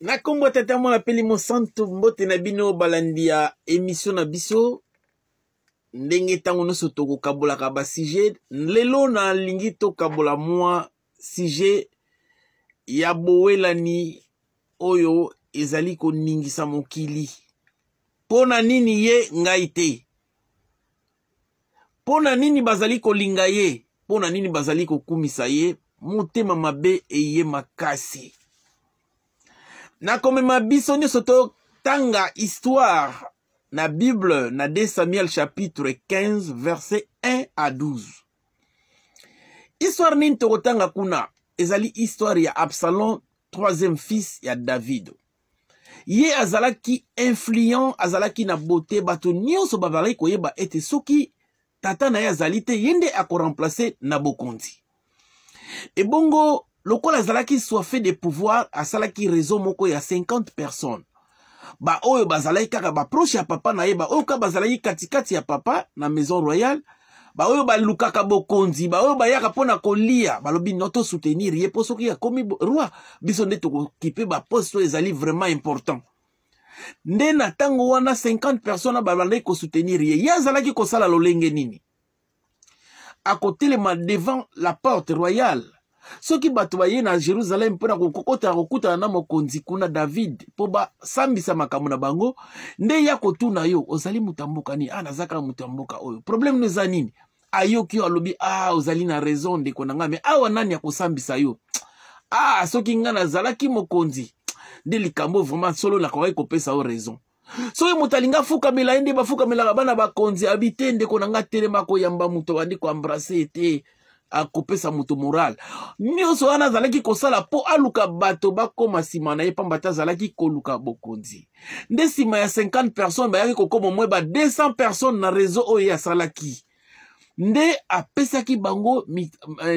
Na nkombo ya Tata, Mwana mpe Limo Santu, mbote na bino balandi ya emission na biso. Ndenge ntango nyonso tokokabolaka basujet, lelo nalingi tokabola mwa sujet ya bowelani oyo ezali koningisa mokili. Mpo na nini ye, ngai te? Mpo na nini bazali kolinga ye? Mpo na nini bazali kokumisa ye? Motema mabe eye makasi. Nakomema biso nyonso totanga histoire na Bible na 2 Samuel chapitre 15 verset 1 à 12. Histoire nini tokotanga kuna? Ezali histoire ya Absalom, troisième fils ya David. Ye azalaki influent, azalaki na beauté, bato nyonso bazalaki koyeba ete soki tata na ye azali te, ye nde akoremplace na bokonzi. Ebongo lokola azalaki soife de pouvoir, asalaki réseau moko ya 50 personnes, baoyo bazalaki kaka baproche ya papa na ye, baoyo kaka bazalaki katikati ya papa na maison royale, baoyo balukaka bokonzi, baoyo bayaka mpo na kolia. Balobi no, tosoutenir ye mpo soki akomi roi, biso nde tokokipe baposte oyo ezali vraiment important. Nde na ntango wana 50 personnes babandaki kosoutenir ye. Ye azalaki kosala lolenge nini? Akotelema devant la porte royale. Soki bato baye na Jerusalem mpo na kokota kokutana na mokonzi kuna David mpo basambisa makambo na bango, nde ya kotuna yo: ozali moto ya mboka nini? Ah, naza kaka moto ya mboka oyo. Problème no eza nini? Ayoki yo, alobi: ah, ozali na raison, ndeko na ngai, me awa nani akosambisa yo? Ah, soki ngai nazalaki mokonzi nde likambo vraiment solo nakokaki kopesa yo raison. Soki moto alingi afukamela ye, nde bafukamelaka bana bakonzi, abi te, ndeko na ngai, telema koyamba moto, abandi koembrasser ye te, akopesa moto moral. Nyonso wana azalaki kosala mpo aluka bato bakóma nsima na ye, pamba te azalaki koluka bokonzi. Nde nsima ya 50 personnes bayaki kokóma mwe ba 200 personnes na réseau oyo ye asalaki. Nde apesaki bango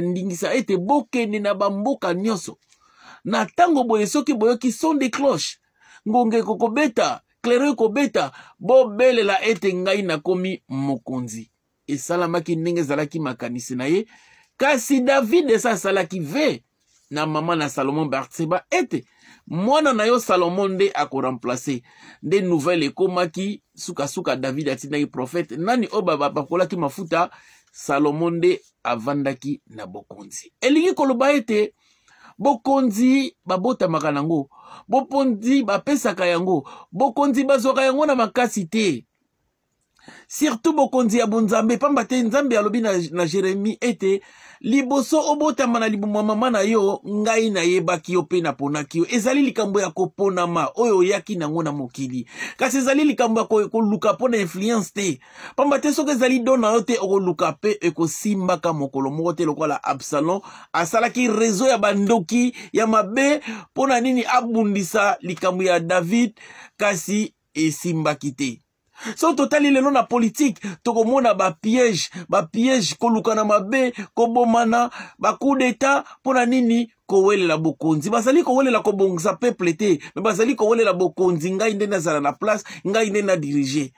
ndingisa ete bokende na bamboka nyonso na ntango boye, soki boyoki son de cloche, ngonga ekokobeta, clairon ekobeta, bobelela ete ngai nakomi mokonzi. Esalamaki ndenge ezalaki makanisi na ye. Kasi David esi asalaki vœu na mama na Salomon Batseba ete mwana na yo Salomon nde akoremplace. Nde nouvelle ekomaki sukasuka, David atindaki prophète nani oyo bakolaki mafuta, Salomon nde avandaki na bokonzi. Elingi koloba ete bokonzi babotamaka nango, bokonzi bapesaka yango, bokonzi bazwaka yango na makasi te, surtout bokonzi ya bonzambe, pamba te Nzambe alobi na Jeremi ete liboso obotama na libumu ya mama na yo, ngai nayebaki yo mpe naponaki yo. Ezali likambo ya koponama oyo oyaki nango na mokili, kasi ezali likambo ya koluka mpo na influence te, pamba te soki ezali don na yo te, okoluka mpe ekosimbaka mokolo moko te. Lokola Absalom asalaki réseau ya bandoki ya mabe mpo na nini? Abundisa likambo ya David, kasi esimbaki te. Soki totali lelo na politike, tokomona bapiège, bapiège, koluka na mabe, kobomana, bacoup d'état. Mpo na nini? Kowelela bokonzi. Bazali kowelela kobongisa peuple te, me bazali kowelela bokonzi: ngai nde nazala na place, ngai nde na dirige.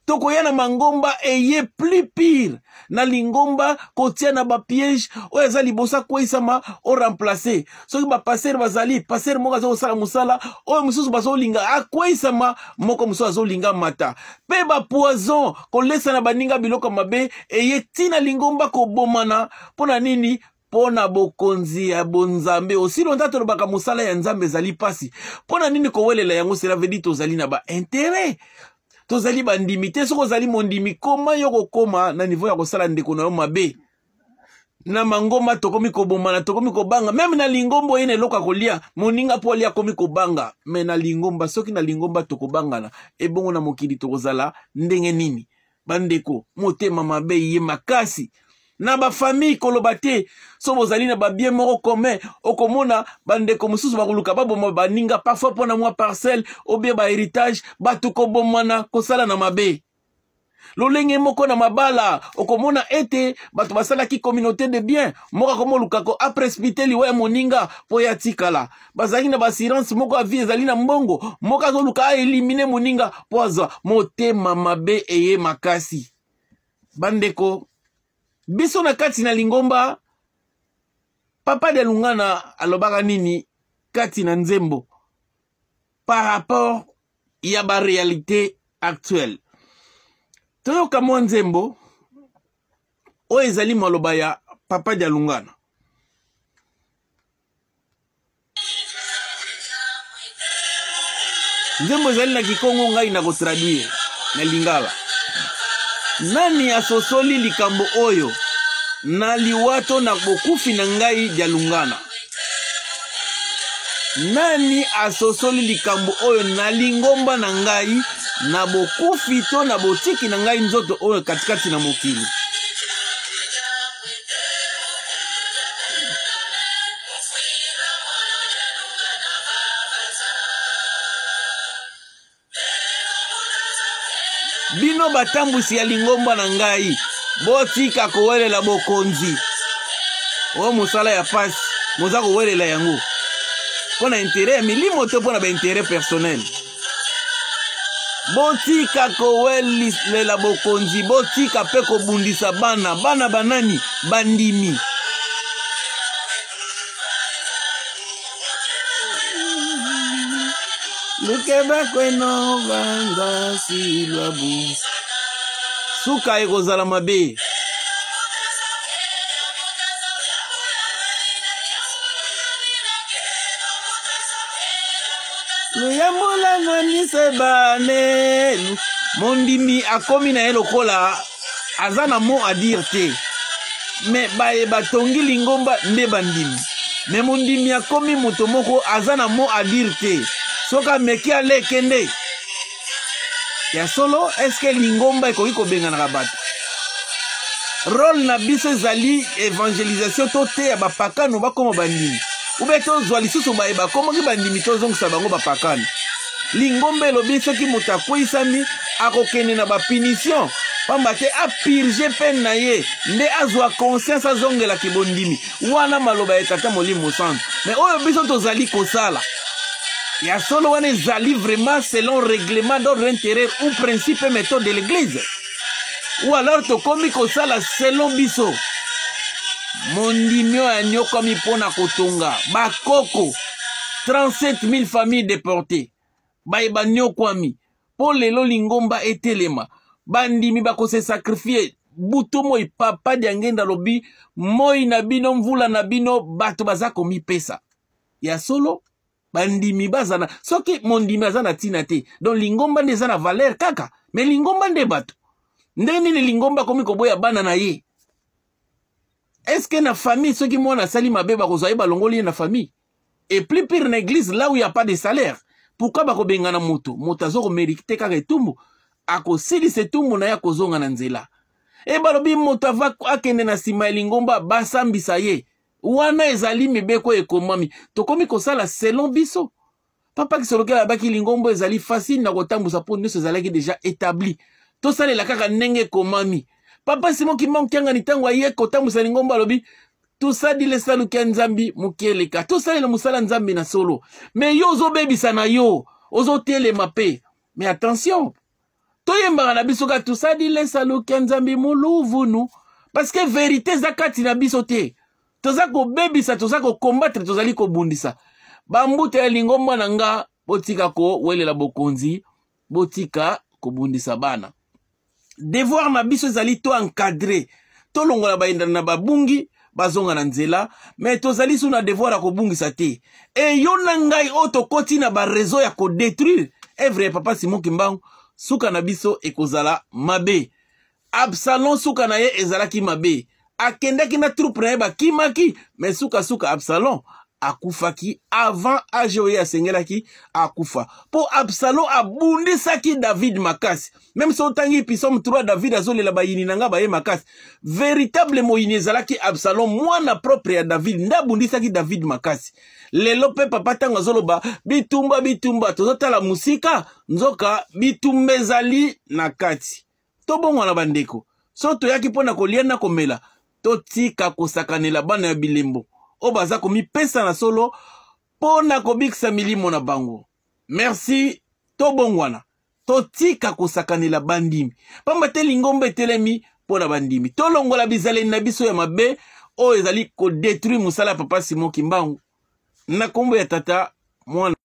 Tokoya na mangomba, eye plus pire na lingomba, kotia na bapiège oyo eza liboso akweyisama, oremplace. Soki bapasteur bazali, pasteur moko aza kosala mosala oyo, mosusu bazolinga akweyisama, moko mosusu azolinga mata. Mpe bapoison, kolesa na baninga biloko mabe, eye ntina lingomba kobomana. Mpo na nini? Mpo na bokonzi ya bonzambe. Osilo nta tolobaka mosala ya Nzambe ezali mpasi. Mpo na nini kowelela yango? Cela veut dire tozali na baintérêt, tozali bandimi te. Soki ozali mondimi, koma yo kokóma na niveau ya kosala ndeko na yo mabe? Na mangomba tokomi kobomana, tokomi kobanga. Même na lingomba, oye na eloko ya kolia, moninga mpo alia akomi kobanga. Me na lingomba, soki na lingomba tokobangana, ebongo na mokili tokozala ndenge nini? Bandeko, motema mabe ye makasi. Na bafamille, koloba te. So bozali na babien moko commun, okomona bandeko mosusu bakoluka baboma baninga, parfois mpo na mwa parcelle obie bahéritage. Bato kobomana, kosala na mabe. Lolenge moko na mabala, okomona ete bato basalaki communauté de bien, moko akomoluka ko aprécipiter liwa ya moninga mpo ya tikala. Bazalaki na baassurance moko ya vie, ezali na mbongo, moko azoluka aéliminer moninga mpo azwa. Motema mabe eye makasi. Bandeko, biso na kati na lingomba, Papa de Lungana alobaka nini kati na nzembo? par rapport ya ba réalité actuelle. Toyoka mwa nzembo oyo ezali maloba ya Papa Dialungana. Nzembo ezali na kikongo, ngai na kotraduire na lingala. Nani asosoli likambo oyo na liwa to na bokufi na ngai Dialungana? Nani asosoli likambo oyo na lingomba na ngai na bokufi to na botiki na ngai nzoto oyo katikati na mokili? Bino batambwisi ya lingomba na ngai, botika kowelela bokonzi. Oyo mosala ya pasi, moza kowelela yango mpo na intere ya milimo to mpo na baintere personnel? Botika kowelela bokonzi, botika mpe kobundisa bana. Bana banani? Bandimi. Lukeba kweno banza silwabu. Suka ekozala mabe. Luyambula na misebane. Mondimi akomi na ye lokola aza na mot à dire te, me baye batongi lingomba nde bandimi. Me mondimi akomi moto moko aza na mot à dire te, soki ameki aleke nde ya solo. Eske lingomba ekoki kobenganaka bato? Role na biso ezali evangelisation, toteya bapakano bakoma bandimi, ube tozwa lisusu baye bakomaki bandimi, tozongisa bango bapakano. Lingomba elobi soki moto akweisami akokende na bapunition, pamba te apurge pene na ye nde azwa conscience, azongelaki bondimi. Wana maloba ya Tata Molimo Santu. Me oyo biso tozali kosala ya solo wana ezali vraiment selon règlement d'ordre intérieur ou principe et méthode de l'église, ou alors tokomi kosala selon biso? Mondimi oyo anyokwami mpo na kotonga bakoko, 37 000 familles déportées, baye banyokwami mpo lelo lingomba etelema, bandimi bakose sacrifier butu moi. Papa Diangenda alobi moi na bino, mvula na bino, bato baza komipesa ya solo. Bandimi bazana, soki mondimi aza na ntina te, donc lingomba nde eza na valeur kaka, me lingomba nde bato. Ndenge nini lingomba akomi koboya bana na ye? Eske na famille, soki mwana asali mabe, bakozwa ye, balongoli ye na famille? Et plus pire na église, là où il y a pas de salaire, pourquoi bakobengana moto? Moto azo komerite kaka etumbu, akosilisa etumbu na ye, akozonga na nzela. E balobi moto ava akende na nsima ya lingomba, basambisa ye. Wana ezali mibeko ekomami, tokomi kosala selon biso. Papa Kisolokele abaki lingomba ezali facile na kotambusa mpo nyonso ezalaki deja établi, tosalela kaka ndenge ekomami. Papa Simon Kimbangu Kiangani, ntango aye kotambusa lingomba, alobi tosadile esaluki ya Nzambi mokeleka, tosalela mosala Nzambe na solo. Me yo ozobebisa na yo, ozotelema mpe. Me attention, toyembaka na biso kaka tosadile esaluki ya Nzambi moluvunu, parce que verité eza kati na biso te. Toza kobebisa, toza kokombatre, tozali kobundisa bambuta ya lingomba na nga. Botika kowelela bokonzi, botika kobundisa bana. Devoir na biso ezali to encadre, tolongola bayendana na babungi, bazonga na nzela. Me tozali su na devoir ya kobungisa te. E yo na ngai oyo tokoti na bareseau ya kodétruire evre ya Papa Simon Kimbangu, suka na biso ekozala mabe. Absalom, suka na ye ezalaki mabe. Akendaki na troupe na ye, bakimaki, me sukasuka Absalom akufaki avant age oyo asengelaki akufa, mpo Absalom abundisaki David makasi. Meme so otangi Psaume 3, David azolela: bayini na nga baye makasi. Véritable moyini ezalaki Absalom, mwana propre ya David, nde abundisaki David makasi. Lelo mpe papa ntango azoloba bitumba bitumba, tozotala mosika, nzoka bitumba ezali na kati. Tobongwana bandeko, so toyaki mpo na kolia na komela, totika kosakanela bana ya bilembo oyo baza komipesa na solo mpo na kobikisa milimo na bango. Merci. Tobongwana, totika kosakanela bandimi, pamba te lingomba etelemi mpo na bandimi. Tolongola bizaleli na biso ya mabe oyo ezali kodetruire mosala ya Papa Simon Kimbangu. Na nkombo ya Tata, Mwana.